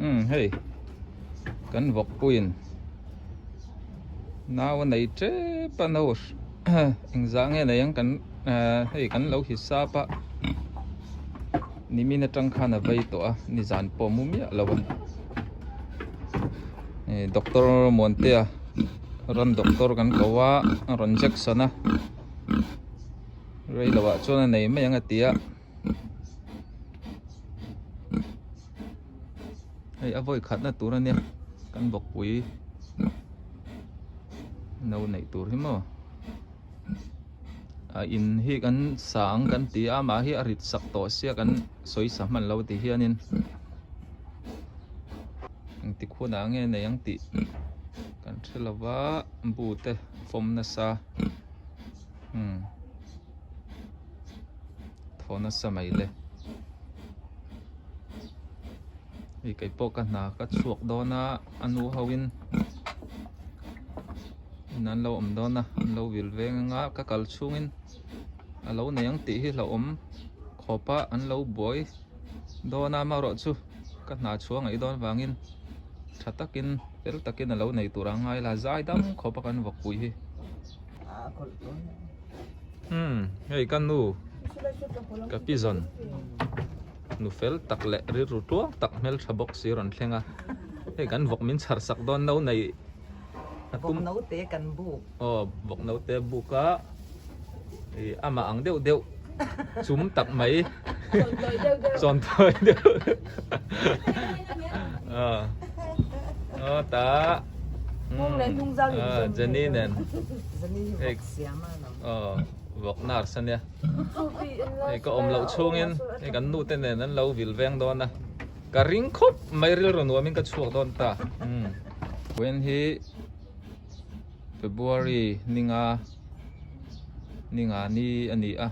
Umm hei kan vawkpuiin nau a nei tep a no engzah nge nei ang kan hei kan lo hisap a nimin atang khan a vei tawh a nizan pawh mu miah lo a doctor Muantea rawn doctor kan ko a a rawn injection a rei loh ah chuan a nei mai ang a ti a. Hei a vawi khatna tur ania kan bawkpui no neih tur hi maw a in hi kan sa ang kan ti a amah hi a rit sak tawh sia kan sawi sa hman lo ti hianin engtik hunah nge nei ang tih kan hre lo va bu te fawm nasa umm. Thaw nasa mai le. Hei kei pawh ka hna ka chhuak dawn a a nu ho in in an lo awm dawn a an lo vil veng anga ka kal chhung in a lo nei ang tih hi hlauhawm khawp a an lo buai dawn a amaherawhchu ka hna chhuah ngaih dawn vangin tha takin fel takin a lo nei tur ang ngai la zai dam khawp a kan vawkpui hi. Umm hei ka nu ka pi zawn nu fel tak leh rilru tuang tak hmeltha bawk si rawn thleng a hei kan vawk min chhar sak dawn no nei a tum Vawk note kan buk aw vawk note buk a ih amah ang deuh deuh chum tak mai chawn tawi deuh deuh aw aw ta umm Jenny nen. Hei aw vawk nurse ania hei ka awm loh chhungin hei kan nu te nen an lo vil veng dawn a ka ring khawp mai rilru nuamin ka chhuak dawn ta umm vawiin hi February ninga ninga ni a ni a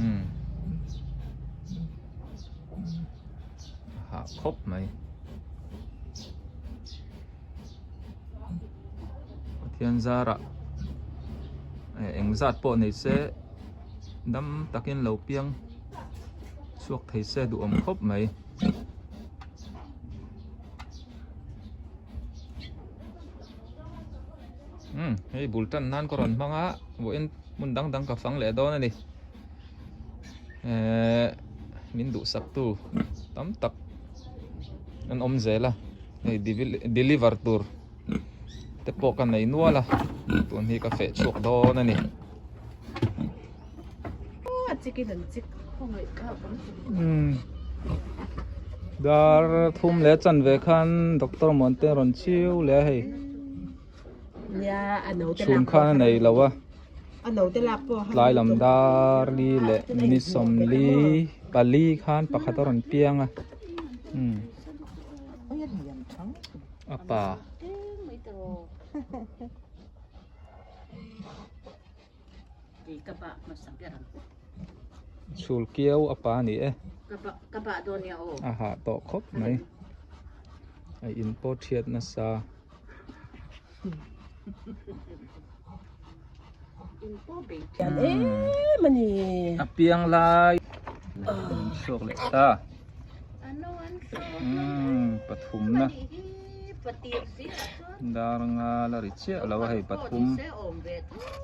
umm hah khawp mai. Pathian zarah eng zat pawh nei se dam takin lo piang chhuak thei se duhawm khawp mai. Umm hei bul tan nan ka rawn hmang a vawiin hmun dang dang ka fang leh dawn a ni ehh min duhsak tu tam tak an awm zel a. Hei deliver tur te pawh ka nei nual a tun hi ka feh chhuak dawn a ni. Dar thum leh chan ve khan doctor Muante rawn chiu leh a hei chhun khan a nei lo a tlai lam dar li leh ni sawmli pali khan pakhat a rawn piang a. A pa. Chhul kiau a pa a ni e. A hah tawh khawp mai. A in pawh thiat nasa. A piang lai chhuak leh ta pathum na dar nga la ri chiah lo a hei pathum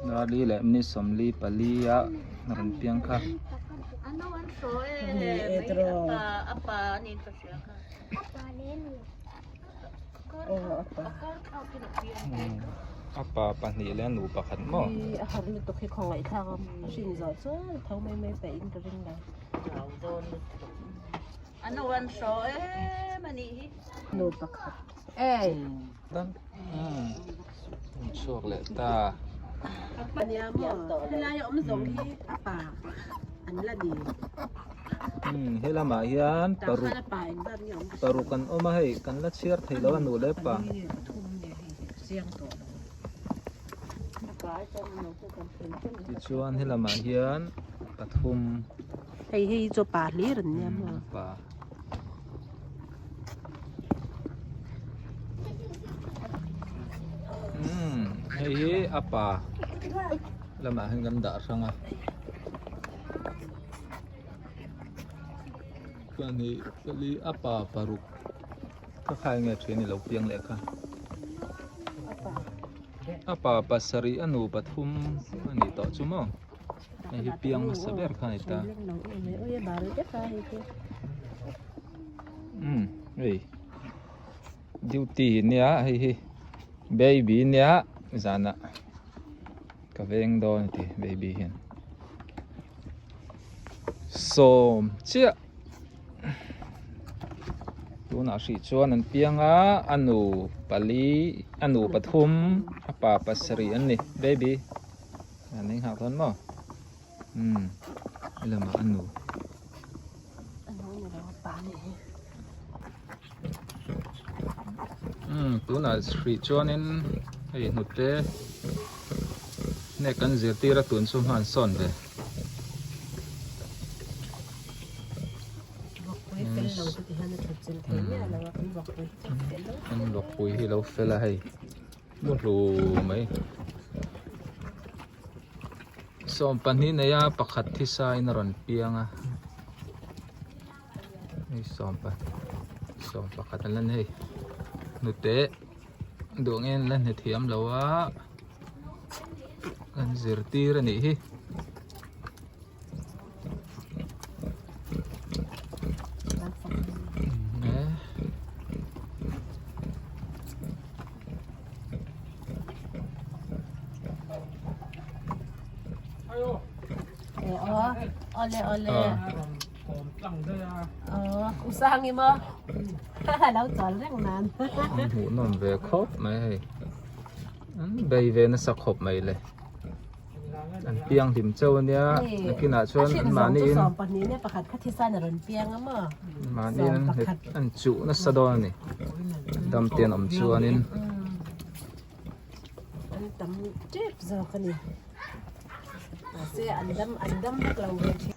dar li leh minute sawmli pali a rawn piang kha. A pa pahnih leh a nu pakhat maw? A har lutuk hi khawngaih thlak a hrin zawh chuan tho mai mai paih in ka ring lo. Nu pakhat. Chhuak leh ta. Ania maw? Helai a awm zawng hi a pa an la ni. He lamah hian paruk paruk an awm a hei kan la chhiar thei lo a nu leh pa. Tichuan he lamah hian pathum. Hei hei chu pa hlir an nia maw. Pa. Hei hi a pa lamah hian kan dah hrang a. Pahnih pali a pa paruk ka khai nge thin i lo piang leh kha a pa pasarih a nu pathum a nih tawh chu maw hei hi piang hmasa ber kha a ni ta umm hei duty nia hei hi baby nia zanah ka veng dawn a ti baby hian. Sawm chiah tunah hrih chuan an piang a a nu pali a nu pathum a pa pasarih an ni baby an eng nghak dawn maw umm helamah a nu. Umm tunah hrih chuanin hei hnute hnek an zirtir a tun chu hman sawn ve. An vawkpui hi lo fel a hei mu hlu mai 12 nei a pakhat thisa in a rawn piang a. Hei sawmpa sawm pakhat an la ni hei hnute duh nge an la hne thiam lo a an zirtir a nih hi. Awle awle. An hmuh nawm ve khawp mai hei an bei ve nasa khawp mai le an piang hlim chauh ania nakinah chuan an mahniin mahniin an chuh nasa dawn a ni dam te an awm chuanin. An tam tep zawk a ni mahse an dam an dam vak lo ve thin.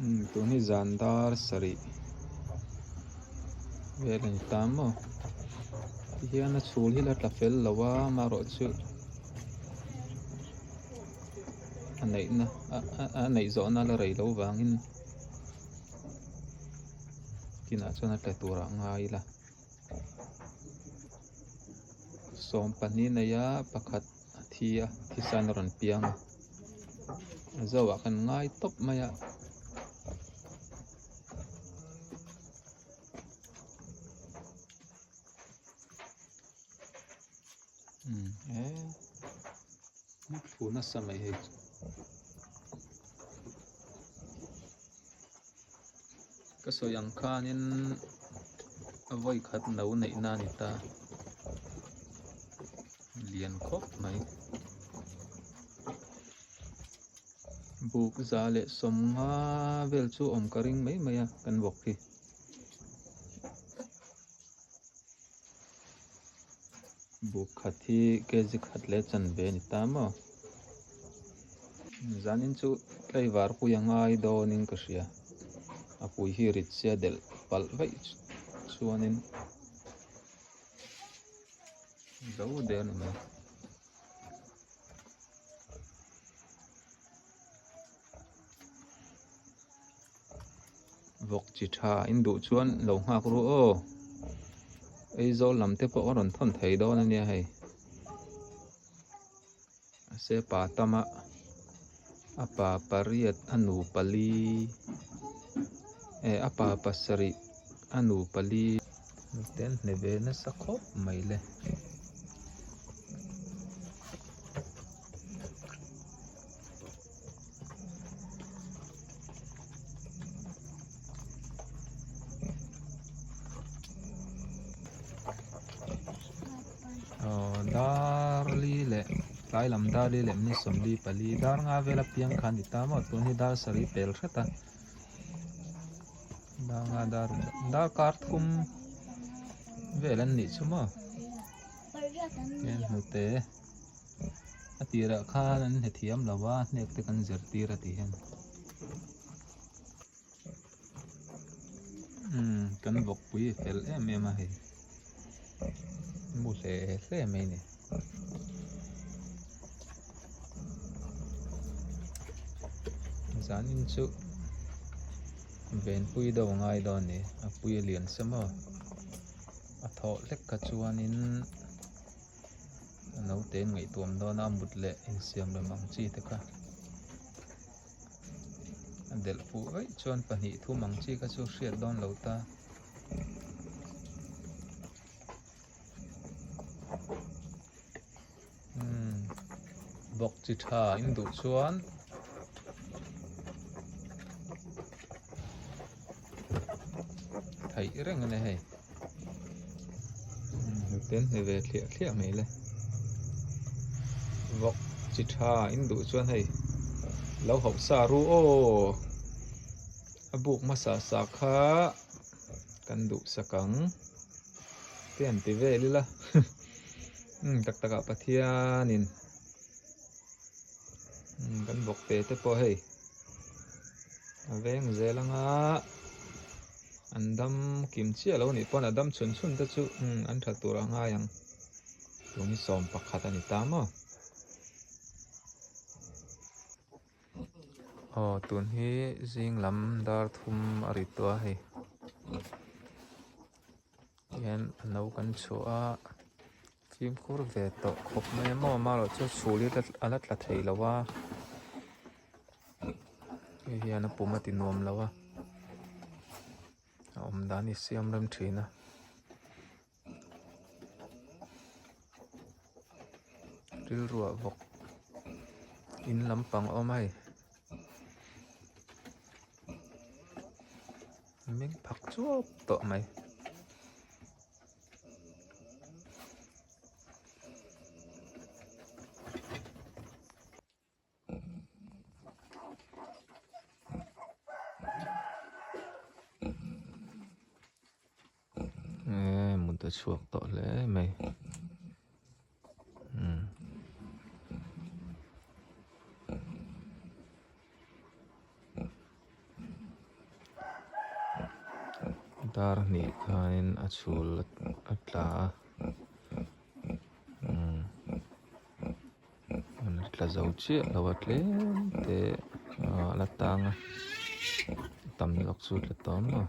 Umm tun hi zan dar sarih vel a ni ta maw tihian a chhul hi la tla fel lo a amaherawhchu a neihna a neih zawhna la rei loh vangin. Kinah chuan a tla turah ngai ila 12 nei a pakhat a thi a thisan a rawn piang a a zoah kan ngai tawp mai a. Thu nasa mai hei chu. Ka sawi ang khanin a vawi khat no neih na a ni ta lian khawp mai. Buk za leh sawmnga vel chu awm ka ring mai mai a kan bawk hi. Buk khat hi kg khat leh chanve a ni ta maw? Zanin chu tlaivar pui a ngai dawnin ka hria. A pui hi rit sia delh palh vaih chuanin zo der a ni mai. Vawk chi tha in duh chuan lo nghak ru aw. Aizawl lam te pawh a rawn thawn thei dawn a nia hei. Mahse pa tam a, a pa pariat a nu pali eh a pa pasarih a nu pali. Nute an hne ve nasa khawp mai le. Dar li leh tlai lam dar li leh ni sawmli pali dar nga vel apiang kha a ni ta maw tun hi dar sarih pel hret a dar nga dar dar kar thum vel an nih chu maw hnute. A tirah khan an hne thiam lo a hnek te kan zirtir a ti hian. Umm. Kan vawkpui a fel em em a hei. Mu hle hle mai ni. Zanin chu venpui deuh a ngai dawn ni. A pui a lian sa maw. A thawh hlek kha chuanin a naute in ngaihtuam dawn a, a mut leh insiam rem ang chi te kha. A delh fuh vaih chuan pahnih thum ang chi kha chu hriat dawn lo ta. Umm vawk chi tha in duh chuan theih reng a ni hei. Hnute an hne ve thliah thliah mai le. Vawk chi tha in duh chuan hei lo hauh sa ru aw. A buk hmasa sa kha kan duh sak ang te an ti vel ila umm tak tak ah Pathianin umm kan vawk te te pawh hei a veng zel anga an dam kim chiah lo nih pawn a dam chhun chhun te chu umm an that tur a ngai ang tun hi sawm pakhat a ni ta maw. Aw tun hi zing lam dar thum a ri tawh a hei tihian a no kan chhuah a fimkhur ve tawh khawp mai a maw amaherawhchu chhul hi a la tla thei lo a hei hian a pum a ti nuam lo a a awm dan hi siam rem thin a. Rilruah vawk in lampang a awm a hei meng phak chuap tawh mai. Eee mut a chhuak tawh hle mai umm dar hnih khanin a chhul a tla a umm. An tla zo chiah lo a tlem te a la tang a tam zawk chu tla tawh maw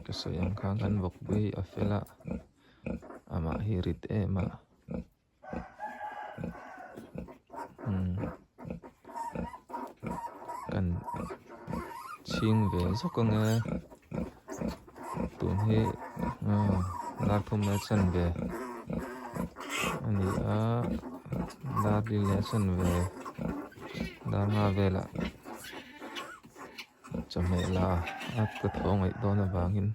ka sawi ang khan kan vawkpui a fel a amah hi rit em a umm kan chhing ve zawk ang e tun hi dar thum leh chanve a ni a dar li leh chanve dar nga velah chawhmeh la a ka tho ngaih dawn avangin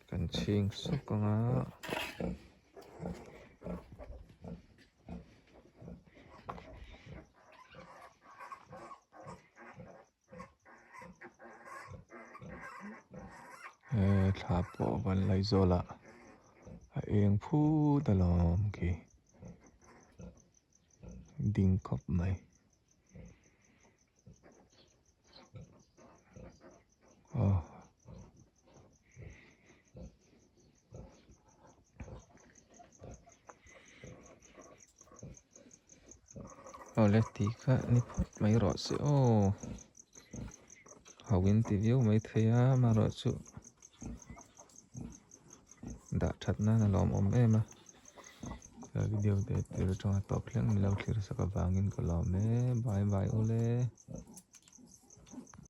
kan chhing sawk ang a. He thla pawh van Laizawl ah a eng phut alawm khi ding khawp mai. Aw. Awle tih kha ni phawt mai rawh se aw ho in ti viau mai thei a amaherawhchu dah that nan a lawmawm em a he video te tir atanga tawp thleng min lo thlir sak avangin ka lawm e bye bye awle.